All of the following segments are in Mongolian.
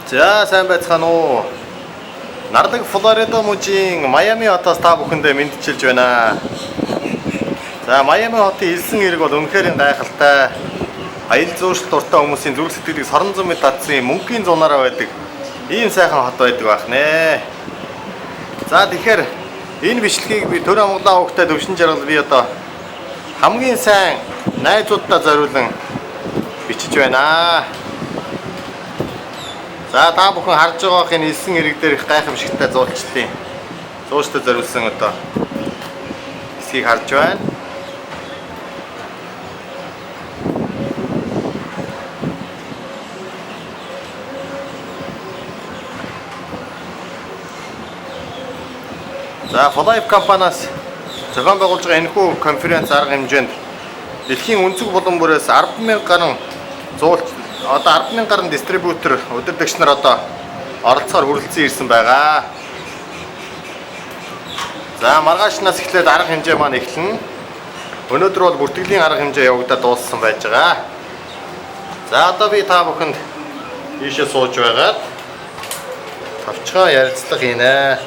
За сайн байцгаана уу? Нарлаг Флорида мужийн Майами хотоос та бүхэндээ мэндчилж байна. За Майами хотын элсэн эрэг бол үнэхээр гайхалтай. Аялал жуулчлалд дуртай хүмүүсийн зүрх сэтгэлийг сорон зумд татсан мөнхийн зунаараа байдаг ийм сайхан хот байдаг байх нэ. За тэгэхээр энэ бичлэгийг би төр амгалан овогтой Төвшин Жаргал би одоо хамгийн сайн найзууддаа зориулан бичиж байна. За та бүхэн харж байгаа бах энэ элсэн эрэг дээр их гайхамшигтай зуулчлалын зууштай зориулсан одоо хэсгийг харж байна. За 4Life компаниас зохион байгуулж байгаа энэхүү конференц арга хэмжээнд дэлхийн өнцөг булан бүрээс 10,000 гаруй зуулч одоо 10,000 гаруй дистрибьютор удирдагч нар одоо оролцохоор хүрэлцэн ирсэн байгаа. За маргаашнаас эхлээд арга хэмжээ маань эхэлнэ. Өнөөдөр бол бүртгэлийн арга хэмжээ явагдаад дууссан байж байгаа. За одоо би та бүхэнд ийшээ сууж байгаад товчхон ярилцлага хийнэ.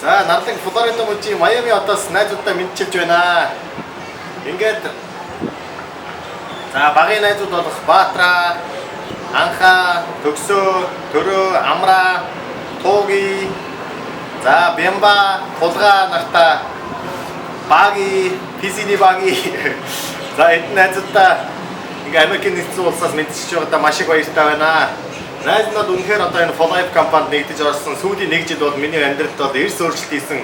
За Нарлаг Флорида мужийн Майами хотоос найзуудтай мэндчилж байна. Ингээд за багын найзууд болох Баатра, Анха, Төгсөө, Төрөө, Амра, Тууги, за Бямба, Тулга нартаа Баги, Пизини Баги. За эдэн найзуудтай ингээ Америкийн нэгдсэн улсаас мэдчилж байгаадаа маш их баяртай байна. Найз нь үнэхээр одоо энэ 4Life компанид нэгдэж орсон сүүлийн нэг жил бол миний амьдралд бол эрс өөрчлөлт хийсэн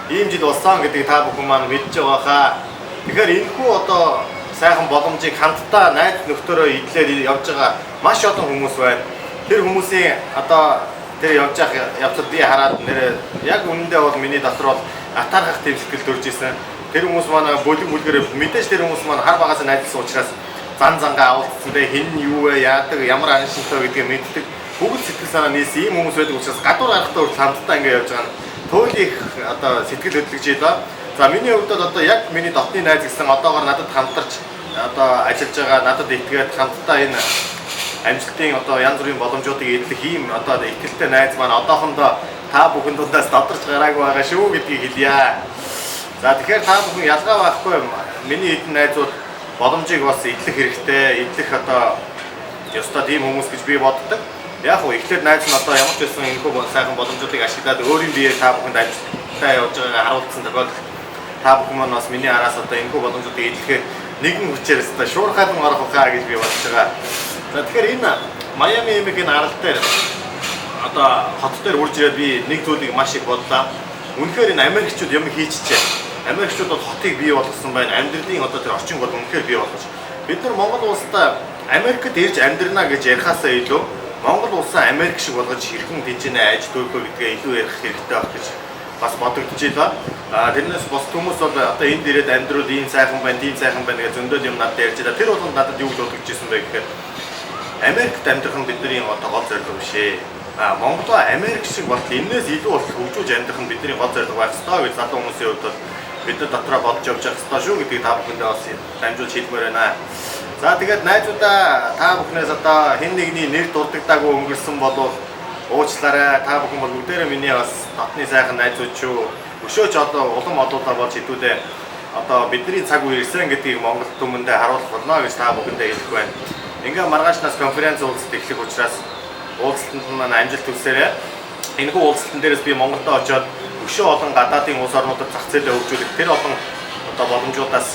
ийм жил болсон гэдгийг та бүхэн маань мэдж байгаа хаа. Тэгэхээр энэхүү одоо сайхан боломжийг хамтдаа найз нөхдөөрөө идлээд явж байгаа маш олон хүмүүс байна. Тэр хүмүүсийн одоо тэр явж байгаа явцад би хараад нэрээ яг үнэндээ бол миний дотор бол атаархах тийм сэтгэл төрж исэн. Тэр хүмүүс манай бөлөг бүлгэрээ мэдээж тэр хүмүүс маань хар багаас найзлсан учраас зан зангаа авалцсан те хэн нь юу вэ яадаг ямар аншинтай вэ гэдгийг мэддэг. Бүгд сэтгэл санаа нийлсэн ийм хүмүүс байдаг учраас гадуур гарахдаа хүртэл хамтдаа ингэ явж байгаа нь туйлын их одоо сэтгэл хөдлөж ийлээ. За миний хувьд бол одоо яг миний дотны найз гэсэн одоогор надад хамтарч одоо ажиллаж байгаа надад итгээд хамтдаа энэ амжилтын одоо янз бүрийн боломжуудыг эдлэх ийм одоо итгэлтэй найз маань одоохондоо та бүхэн дундаас тодорч гараагүй байгаа шүү гэдгийг хэлье. За тэгэхээр та бүхэн ялгаа байхгүй миний хэдэн найзууд боломжийг бас эдлэх хэрэгтэй, эдлэх одоо ёстой тийм хүмүүс гэж би боддог. Яг уу эхлээд найз нь одоо ямар ч байсан энэхүү сайхан боломжуудыг ашиглаад өөрийн биеэр та бүхэнд амжилттай явж байгаагаа харуулсан тохиолдолд та бүхэн маань бас миний араас одоо энэхүү боломжуудыг эдлэхээр нэгэн хүчээр өстой шуурхайлан орох байхаа гэж би бодож байгаа. За тэгэхээр энэ Майами эмэг энэ арал дээр одоо хот дээр үрж ирээд би нэг зүйлийг маш их бодлоо. Үнэхээр энэ Америкчууд юм хийчихжээ. Америкчууд бол хотыг бий болгосон байна. Амьдралын одоо тэр орчин бол үнэхээр бий болгож. Бид нар Монгол улстай Америкт ирж амьдрна гэж ярихаасаа илүү Монгол улсаа Америк шиг болгож хэрхэн тэнцэнэ аж төлөхөө гэдгээ илүү ярих хэрэгтэй байх гэж бас бодогдчихлаа. А тэрнээс бус хүмүүс бол одоо энд ирээд амьдрал ийм сайхан байна, тийм сайхан байна гэж зөндөл юм надад ярьж байгаа. Тэр болгонд надад юу гэж бодогдчихсэн бэ гэхээр Америкт амьдрах нь бидний одоо гол зорилго биш ээ. А Монголоо Америк шиг болтол энээс илүү бол хөгжүүлж амьдрах нь бидний гол зорилго байх ёстой гэж залуу хүмүүсийн хувьд бол бид нар дотроо бодож явж явах ёстой шүү гэдгийг та бүхэндээ бас дамжуулж хэлмээр байна. За тэгээд найзуудаа та бүхнээс одоо хэн нэгний нэр дурддаггүй өнгөрсөн болвол уучлаарай. Та бүхэн бол бүгдээрээ миний бас дотны сайхан найзууд шүү. Өшөөч одоо улам одуудаа болж хэдүүлээ одоо бидний цаг үе ирсэн гэдгийг Монгол түмэндээ харуулах болно гэж та бүхэндээ хэлэх байна. Ингээ маргаашнаас конференц уулзалт эхлэх учраас уулзалтанд маань амжилт хүсээрэй. Энэхүү уулзалтан дээрээс би Монголдо очиод өшөө олон гадаадын улс орнуудад зах зээлээ хөгжүүлэх тэр олон одоо боломжуудаас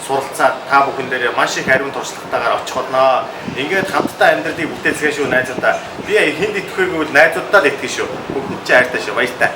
суралцаад та бүхэн дээр маш их ариун туршлагатайгаар очих болно. Ингээд хамтдаа амьдралыг бүтээцгээе шүү найзуудаа. Би хэнд итгэхүйг бол найзууддаа л итгэж шүү. Бүгд чинь хайртай шүү. Баяртай.